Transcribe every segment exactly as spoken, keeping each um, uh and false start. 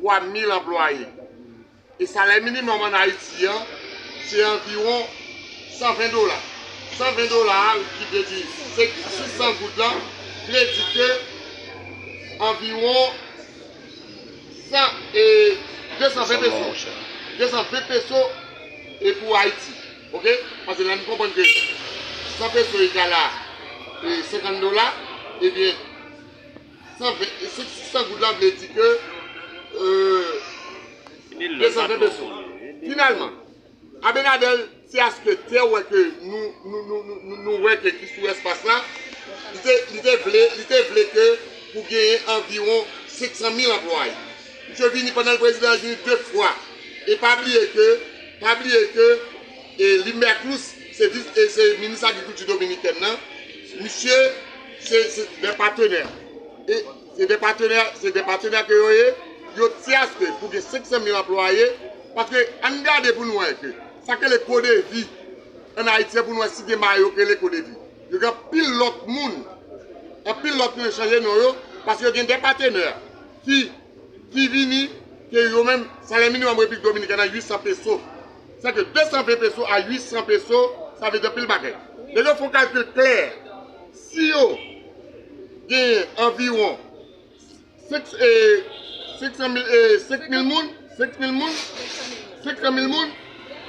twa mil anplwaye. E salè minimòm ann Ayiti an, se anviwon san ven dola. San ven dola a, ki vle di se sis san goud lan, vle di ke anviwon san, e, de san ven peso. De san ven peso e pou Ayiti. Oke? Paske lè n konprann ke san peso egal a, e, senkant dola, ebyen, san ven, e, sis san goud lan vle di ke, e, de san ven peso. Finalman, Abinader, se aske te wè ke nou, nou, nou, nou, nou, nou wè ke ki sou espas la, li te, li te vle, li te vle ke pou genyen anviwon senk san mil anplwaye. Misye vini pandan l prezidan, l vini de fwa. E pa bliye ke, pa bliye ke, e, Limber Cruz, se vis, e, se minis agrikilti dominikèn nan. Misye, se, se de patenè. E se de patenè, se de patenè ke yo ye, yo te aske pou gen senk san mil anplwaye, paske ann gade pou nou wè ke sa k rele kodevi ann Ayiti an, pou nou wè si gen bagay yo k rele kodevi. Yo gen anpil lòt moun, anpil lòt moun yo chanje non yo, paske yo gen de patenè ki, ki vini, ke yo menm, salè minimòm Repiblik Dominikèn an uit san peso. Sa ke de san ven peso a uit san peso, sa vle di anpil bagay. Lè yo fè yon kalkil klè, si yo genyen anviwon senk, e, senk san mil, e, senk mil moun, senk mil moun, senk san mil moun,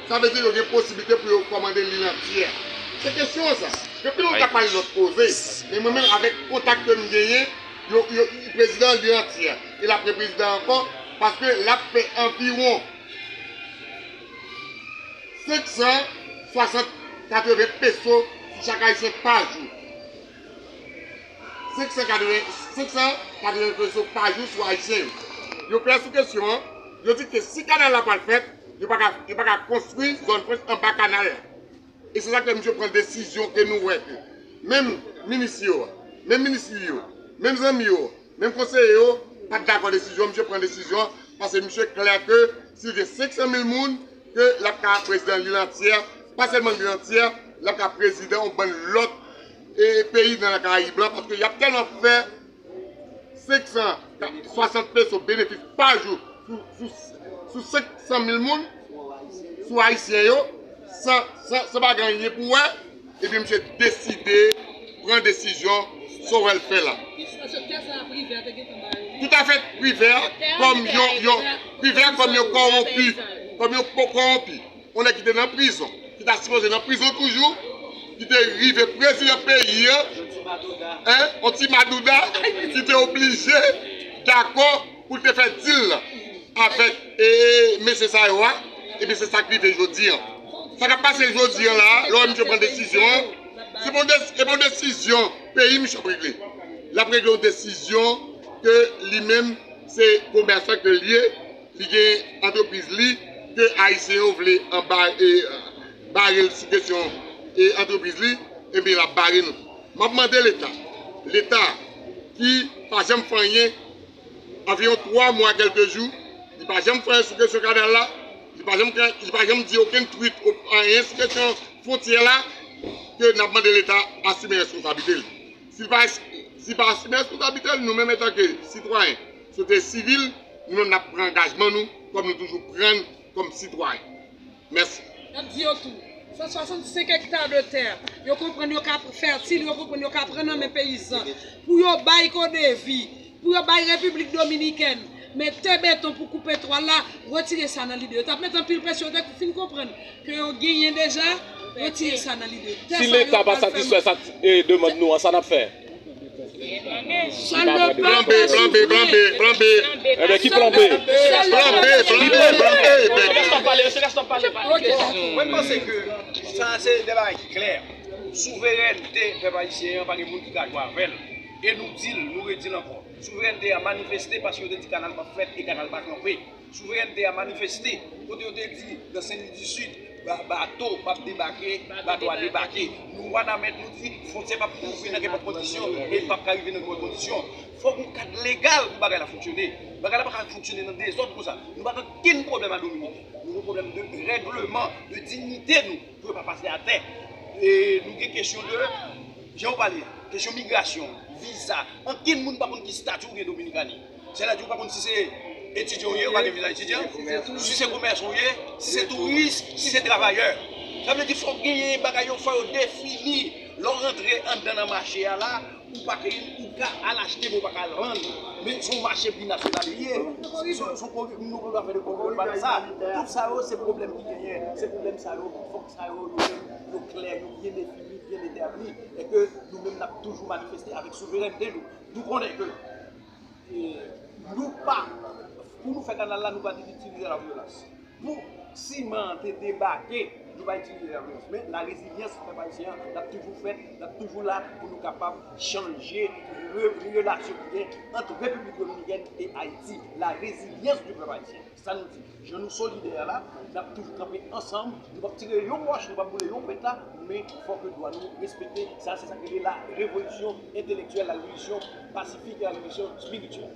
sa vle di yo gen posiblite pou yo kòmande lil antyè. Se kesyon an sa. Gen pil moun k ap pale lòt koze, men mwen menm avèk kontak ke m genyen, yo, yo, prezidan lil antyè. E l ap reprezidan ankò, paske l ap fè anviwon senk san swasant, katreven peso sou chak ayisyen pa jou. Senk san katreven, senk san katreven peso pa jou sou ayisyen yo. Yo klè sou kesyon an, yo di ke si kanal la pral fèt, yo pa ka, yo pa ka konstwi zòn franch anba kanal la. E se sa k fè misye pran desizyon ke nou wè ke menm minis yo, menm minis li yo, menm zanmi yo, menm konseye yo pa t dakò desizyon, misye pran desizyon paske misye klè ke si l gen senk san mil moun, ke l ap ka prezidan lil antyè, pa sèlman lil antyè, l ap ka prezidan yon bann lòt, e, peyi nan Karayib lan, paske y ap tèlman fè senk san swasant peso benefis pa jou sou, sou, sou senk san mil moun, sou ayisyen yo, san, san, san pa gen anyen pou wè, epi misye deside pran desizyon sa w wè l fè la. Toutafè, Privè kòm yon, yon, Privè kòm yon kòwonpi, kòm yon kò-, kòwonpi. Yon nèg ki te nan prizon, ki ta sipoze nan prizon toujou, ki te rive prezidan peyi an, en, yon ti madouda, ki te oblije dakò pou l te fè dil avèk, e, e, mesye sa yo a, epi se sa k rive jodi an. Sa k ap pase jodi an la, lè w wè misye pran desizyon an, se pa yon de-, se pa yon desizyon peyi misye ap regle. L ap regle yon desizyon ke li menm se komèsan ke l ye, li gen antrepriz li, ke ayisyen yo vle anba-, e, bare l sou kesyon, e, antrepriz li, ebyen l ap bare nou. M ap mande Leta, Leta ki pa janm fè anyen, anviwon twa mwa kèlke jou, li pa janm fè anyen sou kesyon kanal la, li pa janm, li pa janm di okenn twit, anyen sou kesyon fwontyè la, ke n ap mande Leta asime responsablite l. Si l pa, si l pa asime responsablite l, nou menm antanke sitwayen, sosyete sivil, nou menm n ap pran angajman nou, kòm nou toujou pran l kòm sitwayen. Mèsi. N ap di yo tou, san swasannsenk ekta de tè, yo konprann yo ka fètil, yo konprann yo ka pran nan men peyizan, pou yo bay kodevi, pou yo bay Repiblik Dominikèn, mete beton pou koupe twal la, retire sa nan lide yo. T ap met anpil presyon, yo te fin konprann ke yo genyen deja, retire sa nan lide yo. Si Leta pa satisfè sa, e, demann nou an, sa n ap fè? Plan B, plan B, plan B, plan B. Ebyen, ki plan B? Plan B, plan B, plan B. Mwen panse ke sa se de bagay ki klè. Souverènte pèp ayisyen an, pa gen moun ki ka jwe avè l. E nou di l, nou redi l ankò. Souverènte a manifeste paske yo te di kanal p ap fèt e kanal pa kanpe. Souverènte a manifeste kote yo te di nan Sen Lwi di Sid, ba-, bato p ap debake, bato a debake. Nou Wanament, nou di fwontyè p ap ouvri nan kenpòt kondisyon e l p ap ka rive nan kenpòt kondisyon. Fòk yon kad legal pou bagay la fonksyone. Bagay la pa ka fonksyone nan dezòd konsa. Nou pa gen okenn pwoblèm a Dominik. Nou gen yon pwoblèm de règleman, de diyite nou. Pou yo pa pase atè. E nou gen kesyon de, jan w pale a, kesyon migrasyon, viza. Ankenn moun pa konn ki stati w gen Dominikani. Sètadi ou pa konn si se Etidyan ou ye, ou pa gen viza etidyan. Si se komèsan ou ye, si se touris, si se travayè. Sa vle di fòk genyen bagay yo, fò yo defini. Lè w rantre anndan nan mache a la, ou pa ka, ou ka al achte men ou pa ka al vann. Men se yon mache binasyonal li ye. Se yon, se yon, nou pa fè de konprann sa. Tout sa yo se pwoblèm ki genyen. Se pwoblèm sa yo, fòk sa yo, yo menm, yo klè, yo byen defini, byen etabli. E ke nou menm n ap toujou manifeste avèk souverènte nou. Nou konnen ke e, nou pa, pou nou fè kanal la, nou pa te itilize lavyolans. Pou siman an te debake, nou pa itilize lavyolans. Men la rezilyans pèp ayisyen an, l ap toujou fèt, l ap toujou la pou nou kapab chanje re- relasyon ki gen ant Repiblik Dominikèn e Ayiti. La rezilyans di pèp ayisyen. Sa nou di, jan nou solidè la, n ap toujou kanpe ansanm, nou p ap tire yon wòch, nou p ap boule yon peta, men fòk dwa nou respekte. Sa, se sa k rele la revolisyon entelektyèl, la revolisyon pasifik e la revolisyon espirityèl.